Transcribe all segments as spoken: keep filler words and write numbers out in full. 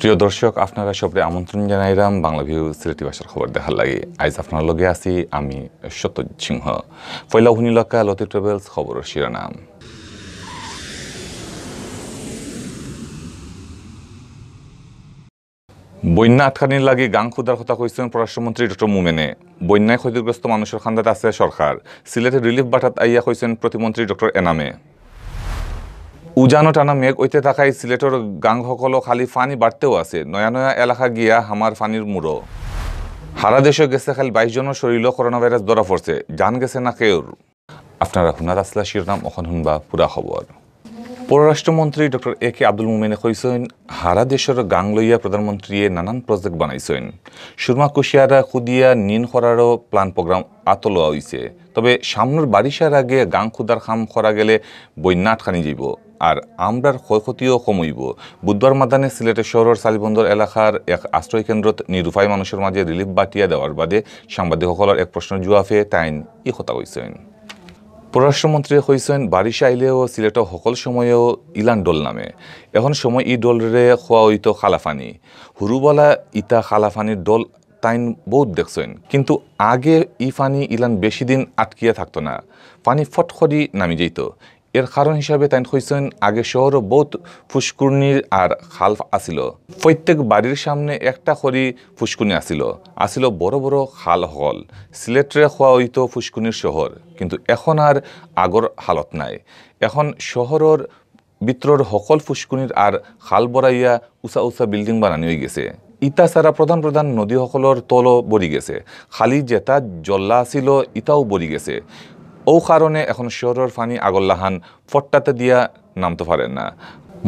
প্রিয় দর্শক, আপনারা সবরে আমন্ত্রণ জানাইরাম বাংলা ভিউ সিলেটি ভাষার খবর দেখার লাগি। আইজ আপনার লগে আছি আমি সত্যজিৎ সিংহ। পয়লা হুনিলাকা লতি ট্রাভেলস খবরর শিরোনাম। বন্যা আটকানির লাগি গাং খুদার কথা কইছেন পররাষ্ট্রমন্ত্রী ডক্টর মোমেনে। বন্যায় ক্ষতিগ্রস্ত মানুষর খান্দাত আছে সরকার। সিলেটে রিলিফ বাটাত আইয়া কইছেন প্রতিমন্ত্রী ডক্টর এনামে। উজানো টানা মেঘ অইতে থাকায় সিলেটর গাং হকলো খালি পানি বাড়তেও আছে। নয়া নয়া এলাকা গিয়া হামার পানির মুড়ো। হারা দেশে গেছে খালি বাইশ জনর শরীরও করোনা ভাইরাস ধরা পড়ছে। জান গেছে না কেউর। আপনারা হুনাত আসলা শিরোনাম, অখন হুনবা পুরা খবর। পররাষ্ট্রমন্ত্রী ডক্টর এ কে আব্দুল মোমেনে কইছেন, হারা দেশর গাং লইয়া প্রধানমন্ত্রীয়ে নানান প্রজেক্ট বানাইছেন। সুরমা কুশিয়ারা খুদিয়া নিন করারও প্ল্যান প্রোগ্রাম আতো লওয়া অইছে। তবে সামনর বারিশার আগে গাং খুদার কাম করা গেলে বন্যা আটকানি যাইব, আর আমরার ক্ষয়ক্ষতিও কম অইব। বুধবার মাদানে সিলেটের শহরর সালিবন্দর এলাকার এক আশ্রয় কেন্দ্রত নিরুপায় মানুষর মাঝে রিলিফ বাটিয়া দেওয়ার বাদে সাংবাদিক সকলর এক প্রশ্নর জুয়াফে তাইন ই কথা কইছেন। পররাষ্ট্রমন্ত্রী কইছেন, বারিশ আইলেও সিলেটো হকল সময়ও ইলান ডল নামে। এখন সময় ই ডলরে খোয়া অইতো খালাফানি। হুরুবালা ইতা খালাফানির ডল তাইন বহুত দেখছেন, কিন্তু আগে ই পানি ইলান বেশি দিন আটকিয়া থাকতো না, পানি ফট করি নামি যাইতো। এর কারণ হিসাবে তাইন কইছেন, আগে শহরও বহুত ফুসকুনির আর খাল আছিল। প্রত্যেক বাড়ির সামনে একটা করি ফুসকুনি আছিল, আছিল বড় বড় খাল হকল। সিলেটরে খোয়া অইতো ফুসকুনির শহর, কিন্তু এখন আর আগর হালত নাই। এখন শহরর ভিতরর হকল ফুসকুনির আর খাল বরাইয়া উচা উচা বিল্ডিং বানানি অই গেছে। ইতা ছাড়া প্রধান প্রধান নদী হকলর তলও বরি গেছে। খালি যেটা জল্লা আছিল, ইতাও বরি গেছে। ও কারণে এখন শহরর পানি আগর লাখান ফট্টাতে দিয়া নামতো পারে না।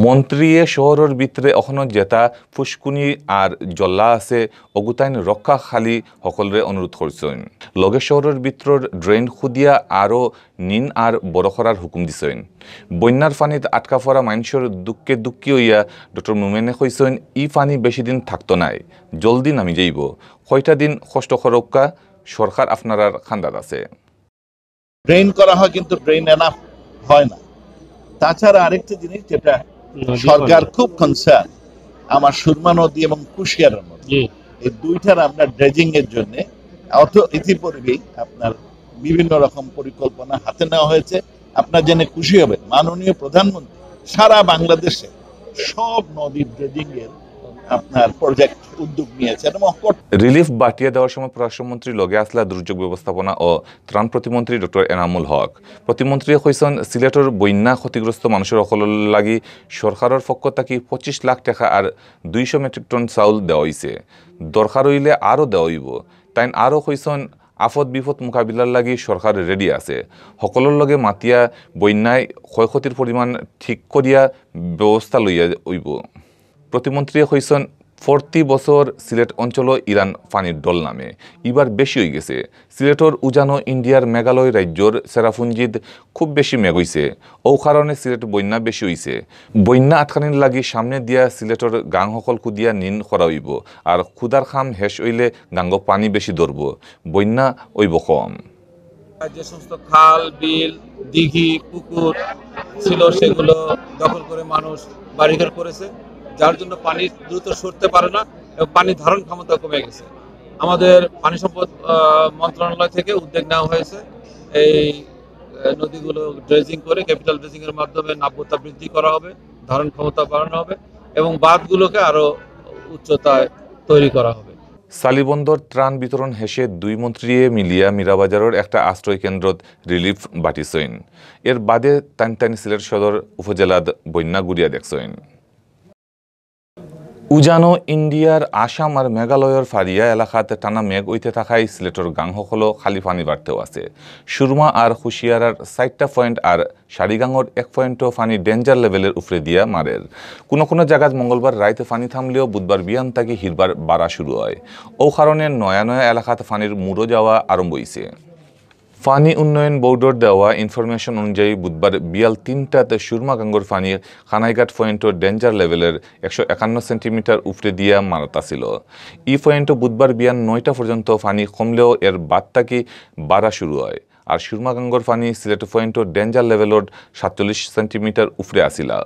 মন্ত্রীয়ে শহরর ভিতরে এখনো যেটা ফুসকুনি আর জল্লা আছে, অগুতাইন রক্ষা খালি হকলরে অনুরোধ করছেন। লগে শহরর ভিতরর ড্রেন খুদিয়া আরও নিন আর বড় করার হুকুম দিছেন। বন্যার পানিত আটকা পড়া মাইনষর দুঃখে দুঃখী অইয়া ডক্টর মোমেনে কইছেন, ই পানি বেশি দিন থাকতো নায়, জলদি নামি যাইব। কয়টা দিন কষ্ট করউক্কা, সরকার আপনারার খান্দাত আছে। ড্রেন করা হয়, কিন্তু ড্রেন এনাফ হয় না। তাছাড়া আরেকটা জিনিস যেটা সরকার খুব কনসার্ন, আমার সুরমা নদী এবং কুশিয়ারা নদী, এই দুইটার আমরা ড্রেজিং এর জন্য অর্থ ইতিপূর্বেই আপনার বিভিন্ন রকম পরিকল্পনা হাতে নেওয়া হয়েছে। আপনার জেনে খুশি হবেন, মাননীয় প্রধানমন্ত্রী সারা বাংলাদেশে সব নদীর ড্রেজিং এর আপনার প্রজেক্ট উদ্যোগ নিয়েছেন এবং রিলিফ বাটিয়া দেওয়ার সময় পররাষ্ট্রমন্ত্রী লগে আসলা দুর্যোগ ব্যবস্থাপনা ও ত্রাণ প্রতিমন্ত্রী ডক্টর এনামুল হক। প্রতিমন্ত্রীয়ে কইছেন, সিলেটর বন্যা ক্ষতিগ্রস্ত মানুষর হকলর লাগি সরকারর পক্ষ থাকি পঁচিশ লাখ টাকা আর দুইশো মেট্রিক টন চাউল দেওয়া অইছে। দরকার অইলে আরও দেওয়া অইব। তাইন আরও কইছেন, আফত বিপদ মোকাবিলার লাগি সরকার রেডি আছে। হকলর লগে মাতিয়া বন্যায় ক্ষয়ক্ষতির পরিমাণ ঠিক করিয়া ব্যবস্থা লইয়া অইব। প্রতিমন্ত্রীয়ে কইছেন, প্রতি বছর সিলেট অঞ্চলো ইলান পানির ডল নামে, ইবার বেশি অই গেছে। সিলেটর উজানো ইন্ডিয়ার মেঘালয় রাজ্যর চেরাপুঞ্জিত খুব বেশি মেঘ অইছে, ও কারণে সিলেট বন্যা বেশি অইছে। বন্যা আটকানির লাগি সামনে দিয়া সিলেটর গাং হকল কুদিয়া নিন করা অইব, আর কুদার কাম হেষ অইলে গাঙ্গো পানি বেশি ধরব, বন্যা অইব কম। যে সমস্ত খাল, বিল, দিঘি, পুকুর ছিল, সেগুলো দখল করে মানুষ বাড়িঘর করেছে, যার জন্য পানি দ্রুত সরতে পারে না এবং পানি ধারণ ক্ষমতা কমে গেছে। আমাদের পানি সম্পদ আহ, মন্ত্রণালয় থেকে উদ্যোগ নেওয়া হয়েছে, এই আহ, নদীগুলো ড্রেজিং করে, ক্যাপিটাল ড্রেজিং এর মাধ্যমে নাব্যতা বৃদ্ধি করা হবে, ধারণ ক্ষমতা বাড়ানো হবে এবং বাঁধগুলোকে আরো উচ্চতায় তৈরি করা হবে। সালিবন্দর ত্রাণ বিতরণ হেষে দুই মন্ত্রীয়ে মিলিয়া মীরাবাজারর একটা আশ্রয় কেন্দ্রত রিলিফ বাটিছইন। এর বাদে তাইন তাইন সিলেট সদর উপজেলাত বন্যা ঘুরিয়া দেখছইন। উজানো ইন্ডিয়ার আসাম আর মেঘালয়র ফারিয়া এলাকাত টানা মেঘ অইতে থাকায় সিলেটর গাং হকলো খালি পানি বাড়তেও আছে। সুরমা আর কুশিয়ারার চাইরটা পয়েন্ট আর সারিগাঙর এক পয়েন্টও পানি ডেঞ্জার লেভেলের উপরে দিয়া মারের। কোনো কোনো জাগাত মঙ্গলবার রাইতে পানি থামলেও বুধবার বিয়ান থাকি হিরবার বাড়া শুরু হয়। ও কারণে নয়া নয়া এলাকাত পানির মুড়ো যাওয়া আরম্ভ হইছে। পানি উন্নয়ন বোর্ডর দেওয়া ইনফরমেশন অনুযায়ী বুধবার বিয়াল তিনটাতে সুরমা গাঙ্গর পানি কানাইঘাট পয়েন্টর ডেঞ্জার লেভেলের একশো একান্ন সেন্টিমিটার উপরে দিয়া মারত আছিল। ই পয়েন্টও বুধবার বিয়ান নয়টা পর্যন্ত পানি কমলেও এর বাদ থাকি বাড়া শুরু হয়। আর সুরমা গাঙ্গর পানি সিলেট পয়েন্টর ডেঞ্জার লেভেলর সাতচল্লিশ সেন্টিমিটার উপরে আসিলা।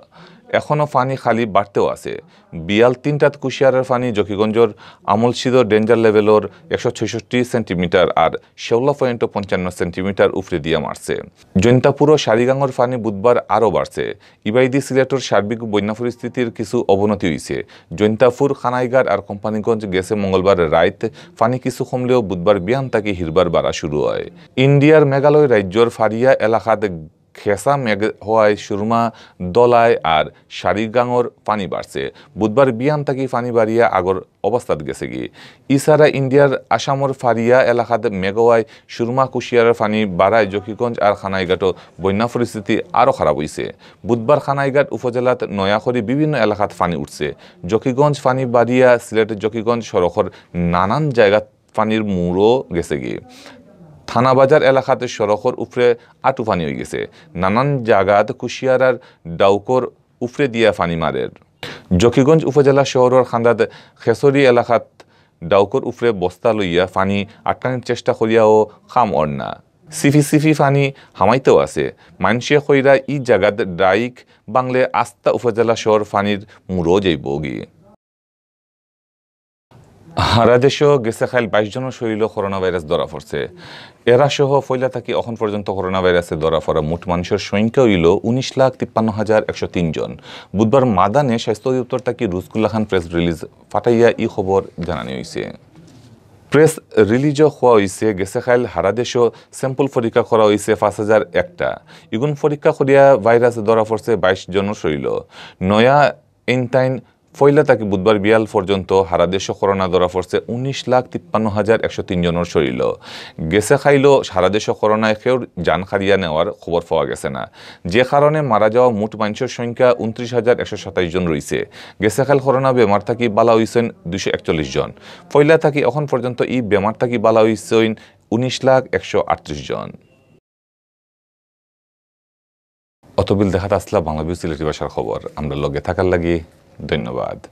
এখনো পানি খালি বাড়তেও আছে। বিয়াল তিনটাত কুশিয়ারার পানি জকিগঞ্জর আমলসিদো ডেঞ্জার লেভেলর একশো ছয়ষট্টি সেন্টিমিটার আর শেওলা পয়েন্টও পঞ্চান্ন সেন্টিমিটার উপরে দিয়া মারছে। জৈন্তাপুরও সারিগাঙর পানি বুধবার আরও বাড়ছে। ইবাইদি সিলেটর সার্বিক বন্যা পরিস্থিতির কিছু অবনতি হইছে। জৈন্তাপুর, কানাইঘাট আর কোম্পানীগঞ্জ গেছে মঙ্গলবার রাইত পানি কিছু কমলেও বুধবার বিয়ান থাকি হিরবার বাড়া শুরু হয়। ইন্ডিয়ার মেঘালয় রাজ্যর ফারিয়া এলাকাত খেসা মেঘ হওয়ায় সুরমা, দলাই আর সারিগাঙর পানি বাড়ছে। বুধবার বিয়ান থাকি পানি বাড়িয়া আগর অবস্থাত গেছেগি। ইসারা ইন্ডিয়ার আসামর ফারিয়া এলাকাত মেঘ হওয়ায় সুরমা কুশিয়ারার পানি বাড়ায় জকিগঞ্জ আর কানাইঘাটও বন্যা পরিস্থিতি আরও খারাপ হইছে। বুধবার কানাইঘাট উপজেলাত নয়া করি বিভিন্ন এলাকাত পানি উঠছে। জকিগঞ্জ পানি বাড়িয়া সিলেট জকিগঞ্জ সড়কর নানান জায়গাত পানির মুরো গেছেগি। থানাবাজার এলাকাত সড়কর উপরে আটু পানি হয়ে গেছে। নানান জায়গাত কুশিয়ারার ডাউকর উপরে দিয়া পানি মারের। জকিগঞ্জ উপজেলা শহরর খান্দাত খেসরি এলাকাত ডাউকর উপরে বস্তা লইয়া পানি আটকানির চেষ্টা করিয়াও কাম অর না। সিফি সিফি পানি হামাইতেও আছে। মানষে কইরা ই জাগাত ডাইক বাংলে আস্তা উপজেলা শহর পানির মুরো যাইবগি। হারা দেশো গেছে কাইল বাইশ জনর শরীরো করোনা ভাইরাস ধরা পড়ছে। এরা সহ পয়লা থাকি অখন পর্যন্ত করোনা ভাইরাসে ধরা পড়া মোট মানুষর সংখ্যা হইল উনিশ লাখ তিপ্পান্ন হাজার একশো তিন জন। বুধবার মাদানে স্বাস্থ্য অধিদপ্তর থাকি রুজকুল্লা খান প্রেস রিলিজ ফাটাইয়া ই খবর জানানি হইছে। প্রেস রিলিজও কওয়া হইছে, গেছে কাইল হারা দেশো স্যাম্পল পরীক্ষা করা হইছে পাঁচ হাজার একটা। ইগুন পরীক্ষা করিয়া ভাইরাস ধরা পড়ছে বাইশ জনর শরীরো। নয়া এনটাইন পয়লা থাকি বুধবার বিয়াল পর্যন্ত হারা দেশো করোনা ধরা পড়ছে উনিশ লাখ তিপ্পান্ন হাজার একশো তিন জনর শরীরো। গেছে কাইলও হারা দেশো করোনায় কেউর জান কাড়িয়া নেওয়ার খবর পাওয়া গেছে না, যে কারণে মারা যাওয়া মোট মানুষর সংখ্যা উনত্রিশ হাজার একশো সাতাইশ জন রইছে। গেছে কাইল করোনা বেমার থাকি বালা হইছেন দুইশো একচল্লিশ জন। পয়লা থাকি অখন পর্যন্ত ই বেমার থাকি বালা হইছেন উনিশ লাখ একশো আটত্রিশ জন। অতবিল দেখাত আসলা বাংলা ভিউ সিলেটি ভাষার খবর। আমরার লগে থাকার লাগি ধন্যবাদ।